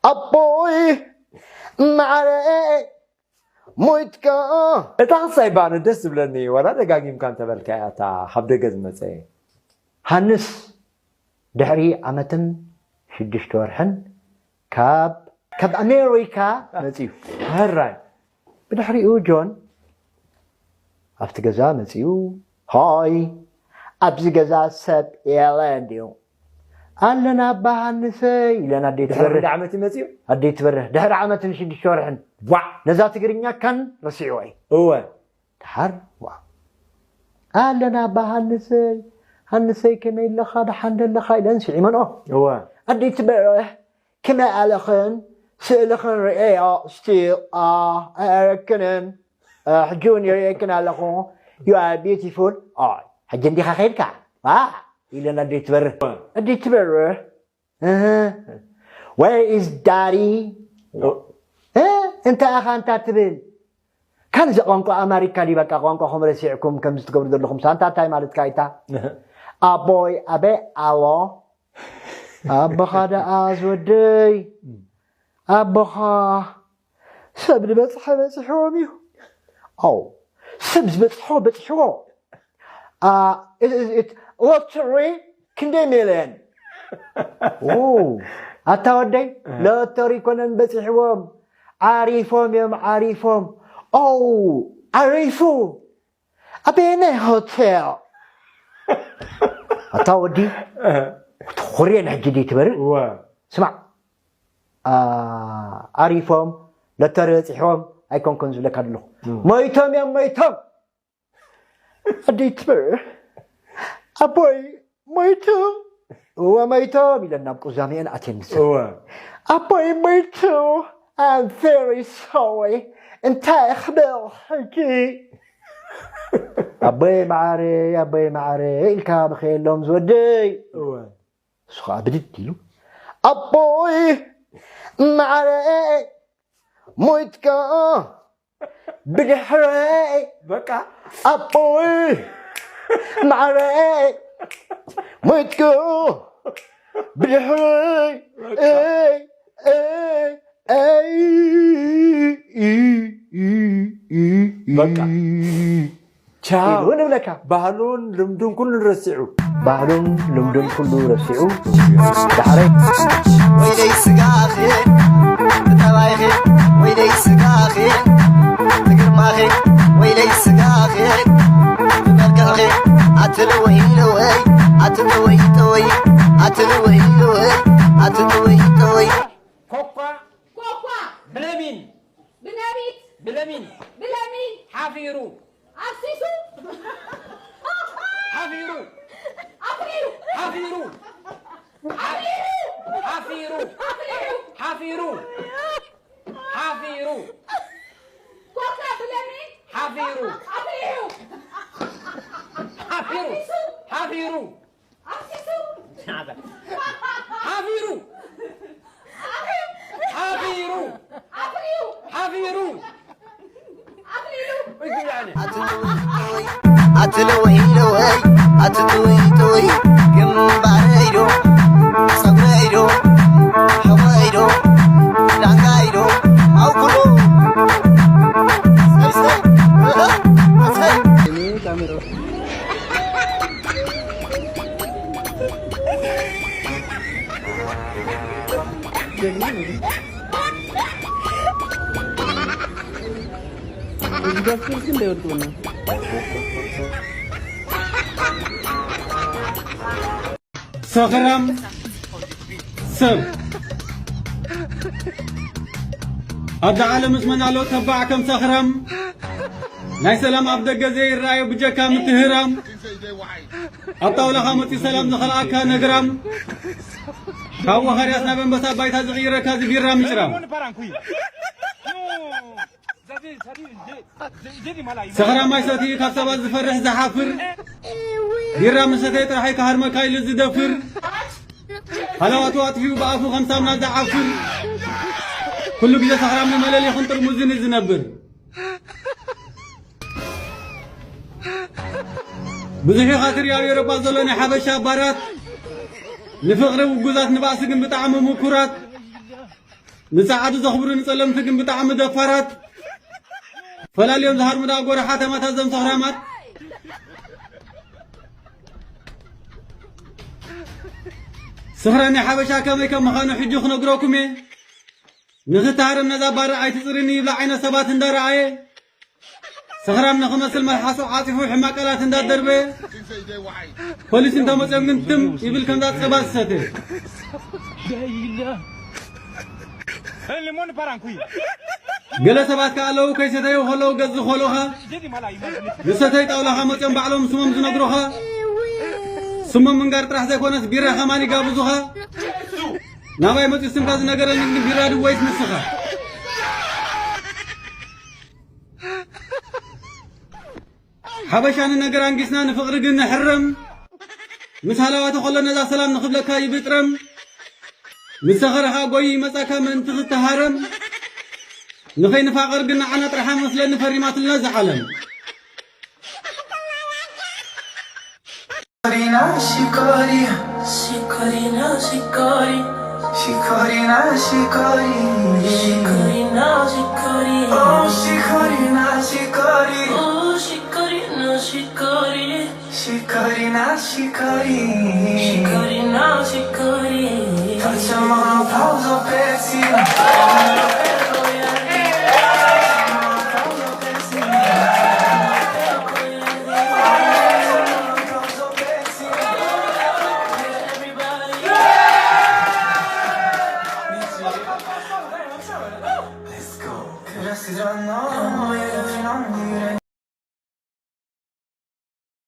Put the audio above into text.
ኣቦይ ማዕረ ሞይትካ። እታ ክሳይ ባኒ ደስ ዝብለኒ፣ ዋላ ደጋጊምካ እንተበልካያ፣ እታ ካብ ደገ ዝመጸ። ሃንስ ድሕሪ ዓመትን ሽዱሽተ ወርሕን ካብ፣ ካብ ኣሜሪካ መጺኡ። ሕራይ። ብድሕሪኡ ጆን ኣብቲ ገዛ መጺኡ፣ "ሃይ፣ ኣብዚ ገዛ ሰብ የለን ድዩ?" "ኣለና ኣባ ሃንሰይ" ኢለን ኣደይ ድሕሪ ትበርህ። ክንደይ ዓመት እዩ መጺኡ? ኣደይ ትበርህ። ድሕሪ ዓመትን ሽዱሽተ ወርሕን። ዋዕ! ነዛ ትግርኛ ካን ረሲዕዋ እዩ። እወ። ደሓር፣ ዋዕ! "ኣለና ኣባ ሃንሰይ፣ ሃንሰይ ከመይ ኣለኻ? ደሓን ደለኻ?" ኢለን ስዒመንኦ። እወ። ኣደይ ትበርህ፣ "ከመይ ኣለኽን? ስእልኽን ርእየዮ፣ ስቲል፣ ኣ፣ ኣየረክንን። እ፣ ሕጂ እውን ይርእየክን ኣለኹ። You are beautiful." "ኦ፣ ሕጂ እንዲኻ ኸይድካ? ዋ!" ኢለን ኣደይ ትበርህ። ኣደይ ትበርህ። "እህ፣ where is daddy?" ኦ። "እ፣ እንታይ ኢኻ እንታ ትብል? ካልእ ቋንቋ ኣማሪካ ድዩ? በቃ ቋንቋኹም ረሲዕኩም ከምዚ ትገብሩ ዘለኹም ሳንታ እንታይ ማለትካ ኢታ?" "ኣቦይ ኣበይ ኣሎ?" "ኣቦኻ ደኣ ዝወደይ፣ ኣቦኻ ሰብ ዝበጽሐ በጺሕዎም እዩ። ኣው፣ ሰብ ዝበጽሖ በጺሕዎ። አ፣ it, it, it, ሎተሪ ክንደይ ሚልዮን?" ኦ፣ ኣታ ወደይ፣ እ። ሎተሪ ኮነን በጺሕዎም። ዓሪፎም እዮም፣ ዓሪፎም። ኦ፣ ዓሪፉ። ኣበየናይ ሆቴል? ኣታ ወዲ፣ እ። ክትኹርየን ሕጂ ድዩ ትበርር? እወ። ስማዕ፣ አ፣ ዓሪፎም፣ ሎተሪ በጺሕዎም ኣይኮንኩን ዝብለካ ዘለኹ። እ። ሞይቶም እዮም፣ ሞይቶም። ኣደይ ትበርህ፣ "ኣቦይ ሞይቶም?" "እወ ሞይቶም" ኢለን ናብ ቁዛሚአን ኣትየን ንሰን። እወ። "ኣቦይ ሞይቶም? I'm very sorry። እንታይ ክብል ሕጂ?" "ኣቦይ መዓረይ፣ ኣቦይ መዓረይ" ኢልካ ብኸየሎም ዝወደይ። እወ። እሱ ኸዓ ብድድ ኢሉ፣ "ኣቦይ መዓረይ ሞይትካ ብድሕረይ፣ በቃ። ኣቦይ መዓረይ ሞይትካ ብድሕረይ፣ በቃ። ኤይ፣ ኤይ፣ ኤይ፣ በቃ። ቻው። ኢሉ ንብለካ። ባህሉን ልምዱን ኩሉን ረሲዑ። ባህሉን ልምዱን ኩሉ ረሲዑ። ዳሕረይ። ወይለይ ስጋኺ፣ ጠባይኺ፣ ወይለይ ስጋኺ፣ ግርማኺ፣ ወይለይ ስጋኺ፣ መልክዕኺ፣ ኣትለ ወይ ለወይ፣ ኣትለ ወይ ጠወይ፣ ኣትለ ወይ ለወይ፣ ኣትለ ወይ ጠወይ። ኮኳ ኮኳ። ብለሚን። ብለሚት። ብለሚን። ብለሚን። ሓፊሩ። ኣፍሲሱ። ሓፊሩ። ኣፍሪዩ። ሓፊሩ። ኣፍሪዩ። ሓፊሩ። ኣፍሪዩ። ሓፊሩ። ሓፊሩ። ሓፊሩ። ኮካ ብለሚን። ሓፊሩ። ኣፍሪዩ። ሓፊሩ። ኣፍሲሱ። ሓፊሩ። ኣፍሲሱ። ሓፊሩ። ሓፊሩ። ኣፍሪዩ። ሓፊሩ። ኣፍሪዩ። ኣትለወይ ለወይ፣ ኣትለወይ ለወይ፣ ግንባረይ ዶ፣ ጸጉረይ ዶ፣ ሕቖይ ዶ፣ ዳንጋይ ዶ፣ ኣብ ኩሉ። ሰይ፣ ሰይ፣ ሰይ። ሰኽራም ሰብ። ኣብዛ ዓለምስ መን ኣሎ ተባዕ ከም ሰኽራም? ናይ ሰላም ኣብ ደገ ዘይረኣዮ ብጀካ ምትህራም። ኣብ ጣውላኻ መፂኡ ሰላም ዝኸልኣካ ነግራም። ካብ ወኻርያስ ናብ ኣንበሳ ባይታ ዝቕይረካ እዚ ቢራ ምጭራም። ሰኽራም ማይ ሰትዩ ካብ ሰባት ዝፈርሕ ዝሓፍር። ቢራ ምስ ሰተየ ጥራሕ እዩ ክሃርመካ ኢሉ ዝደፍር። ሃለዋቱ ኣጥፊኡ ብኣፉ ከም ሳሙና ዝዓፍር። ኩሉ ግዜ ሰኽራም ንመለሊኹን ጥርሙዝን እዩ ዝነብር። ብዙሕ ኢኻ ትሪኦ ኣብ ኤውሮጳ ዘሎ ናይ ሓበሻ ባራት። ንፍቕሪ ውጉዛት ንባእሲ ግን ብጣዕሚ ምኩራት። ንጸዓዱ ዘኽብሩ ንጸለምቲ ግን ብጣዕሚ ደፋራት። ፈላልዮም ዝሃርሙ ደኣ ጎረሓተማት ኣዘም ሰኽራማት። ስኽራን ናይ ሓበሻ ከመይ ከም ምዃኑ ሕጂ ክነግረኩም እየ። ንኽትሃረም ነዛ ባር ኣይትጽርኒ ይብላ ዓይነት ሰባት እንዳረኣየ፣ ሰኽራም ንኽመስል መልሓሱ ዓጺፉ ሕማቕ ቃላት እንዳደርበየ፣ ፖሊስ እንተመጽኦም ግን ትም ይብል ከምዛ ጸባ ዝሰተ። ገለ ሰባት ከኣ ኣለዉ ከይሰተዩ ከለዉ ገዝ ዝኾሉኻ፣ ዝሰተይ ጣውላኻ መጽኦም ባዕሎም ስሞም ዝነግሩኻ፣ ስሞም ምንጋር ጥራሕ ዘይኮነስ ቢራ ከማን ይጋብዙኻ። ናባይ መጽዩ ስምካ ዝነገረኒ ግን ቢራ ድዩ ወይስ ንስኻ? ሓበሻ ንነገር ኣንጊስና ንፍቕሪ ግን ንሕረም። ምስ ሃለዋተ ከሎ ነዛ ሰላም ንኽብለካ ይብጥረም። ምስ ሰኸረ ኸኣ ጎዩ ይመጻካ ምእንቲ ክትሃረም። ንኸይንፋቐር ግን ንዓና ጥራሕ መስለኒ ፈሪማትልና እዛ ዓለም። Shikarina, shikori. Shikarina, shikori. Shikarina, shikori. Shikarina, shikori. Oh, shikarina, shikori. Oh, shikarina, shikori. Shikarina, shikori. Shikarina, shikori. Touch 'em on a pause of Pepsi.